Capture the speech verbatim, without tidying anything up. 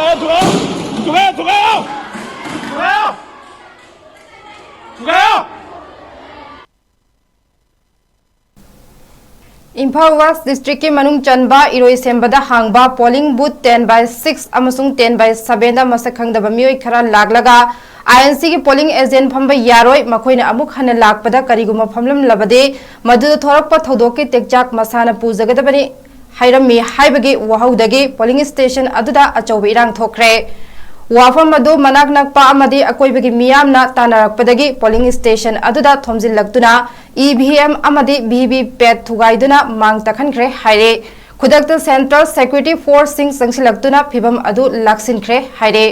ꯊꯨꯒꯥꯏꯌꯣ! ꯊꯨꯒꯥꯏꯌꯣ! ꯊꯨꯒꯥꯏꯌꯣ! ꯊꯨꯒꯥꯏꯌꯣ! Imphal west ꯗꯤꯁꯇ꯭ꯔꯤꯛꯀꯤ ꯃꯅꯨꯡ ꯆꯟꯕ ꯏꯔꯣꯏꯁꯦꯝꯕꯗ ꯍꯥꯡꯕ polling booth ten by six ꯑꯃꯁꯨꯡ ten by sevenꯗ ꯃꯁꯛ ꯈꯪꯗꯕ ꯃꯤꯑꯣꯏ ꯈꯔ ꯂꯥꯛꯂꯒ INCꯒꯤ ꯄꯣꯂꯤꯡ ꯑꯦꯖꯦꯟ ꯐꯝꯕ ꯌꯥꯔꯣꯏ, ꯃꯈꯣꯏꯅ ꯑꯃꯨꯛ ꯍꯟꯅ ꯂꯥꯛꯄꯗ ꯀꯔꯤꯒꯨꯝꯕ ꯐꯝꯂꯝꯂꯕꯗꯤ ꯃꯗꯨꯗ ꯊꯣꯔꯛꯄ ꯊꯧꯗꯣꯛꯀꯤ ꯇꯦꯛꯆꯥꯛ ꯃꯁꯥꯅ ꯄꯨꯖꯒꯗꯕꯅꯤ ꯍꯥꯏꯔꯝꯃꯤ ꯍꯥꯏꯕꯒꯤ ꯋꯥꯍꯧꯗꯒꯤ ꯄꯣꯂꯤꯡ ꯁ꯭ꯇꯦꯁꯟ ꯑꯗꯨꯗ ꯑꯆꯧꯕ ꯏꯔꯥꯡ ꯊꯣꯛꯈ꯭ꯔꯦ꯫ ꯋꯥꯐꯝ ꯑꯗꯨ ꯃꯅꯥꯛ ꯅꯛꯄ ꯑꯃꯗꯤ ꯑꯀꯣꯏꯕꯒꯤ ꯃꯤꯌꯥꯝꯅ ꯇꯥꯟꯅꯔꯛꯄꯗꯒꯤ ꯄꯣꯂꯤꯡ ꯁ꯭ꯇꯦꯁꯟ ꯑꯗꯨꯗ ꯊꯣꯝꯖꯤꯜꯂꯛꯇꯨꯅ EVM ꯑꯃꯗꯤ VVPAT ꯊꯨꯒꯥꯏꯗꯨꯅ ꯃꯥꯡ ꯇꯥꯛꯍꯟꯈ꯭ꯔꯦ ꯍꯥꯏꯔꯦ꯫ ꯈꯨꯗꯛꯇ Central Security Forceꯁꯤꯡ ꯆꯪꯁꯤꯜꯂꯛꯇꯨꯅ ꯐꯤꯚꯝ ꯑꯗꯨ ꯂꯥꯛꯁꯤꯟꯈ꯭ꯔꯦ ꯍꯥꯏꯔꯦ꯫